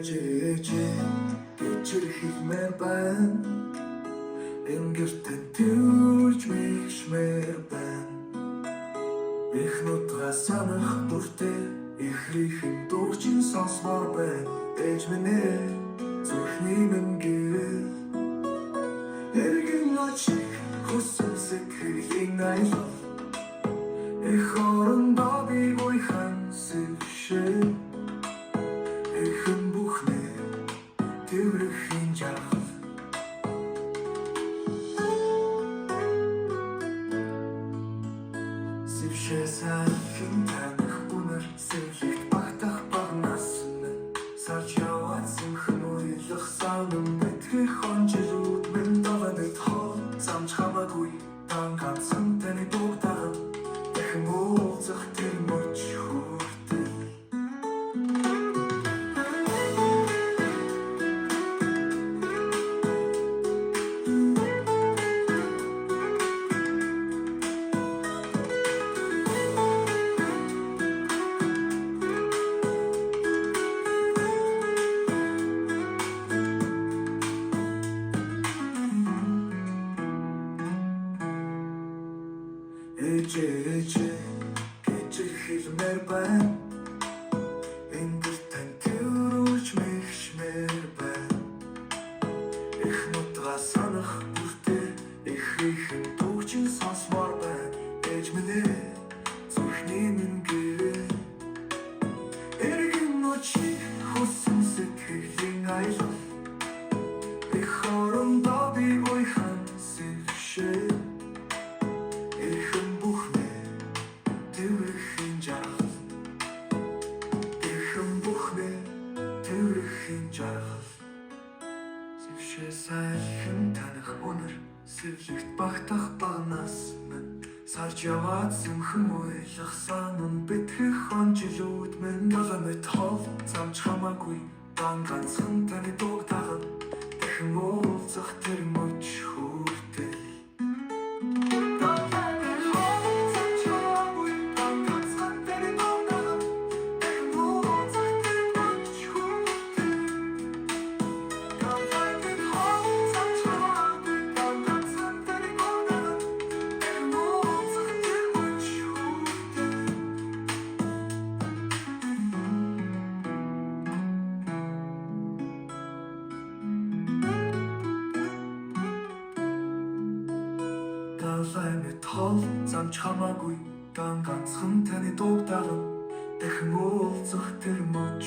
Ээж ээж гэж хэлмээр байна. Энгэртэн тэрж мэгшмээр байна. Их нутгаа санах бүртээ эхрийнхэн дуучин сонсмоор байна. Ээж минь ээ, зүрхний минь гэрэл. Эргэн очиг хүсэн сэтгэлийн аялал. Эх орондоо би гуйхан сэвшээ. Эхэн бүхнээ тэврэхийн жаргал. Сэвшээ сайхан таних үнэр сэвлэгт багтах багнаас минь сарж яваад сэмхэн уйлах санам бэтгэх он жилүүд минь долоонод хол замч хамаагүй дан ганцхан таны дууг даган дахин уулзах тэр мөч хүртэл. Ээж ээж гэж хэлмээр байна. Энгэр тань тэрүүж мэгшмээр байна. Их нутгаа санах бүртээ эхрийнхэн дүүчин сонсмоор байна. Ээж минь ээ, зүрхний минь гэрэл. Эргэн очиг хүссэн сэтгэлийн аялал. Эх орондоо би уйхан сэвшээ. Эхэн бүхнээ тэврэхийн жаргал. Эхэн бүхнээ тэврэхийн жаргал. Сэвшээ сайхан таних үнэр сэвлэгт багтах багнаас минь сарж яваад сэмхэн уйлах санам бэтгэх он жилүүд минь долоомет хол замч хамаагүй дан ганцхан таны дууг даган дахин уулзах тэр мөч хүртэл. Долоомет хол замч хамаагүй дан ганцхан таны дууг даган дахин уулзах тэр мөч хүртэл. Долоомет хол замч хамаагүй дан ганцхан таны дууг даган дахин уулзах тэр мөч хүртэл. Далай мэт хол замч хамаагүй дан ганцхан таны дууг даган дахин уулзах тэр мөч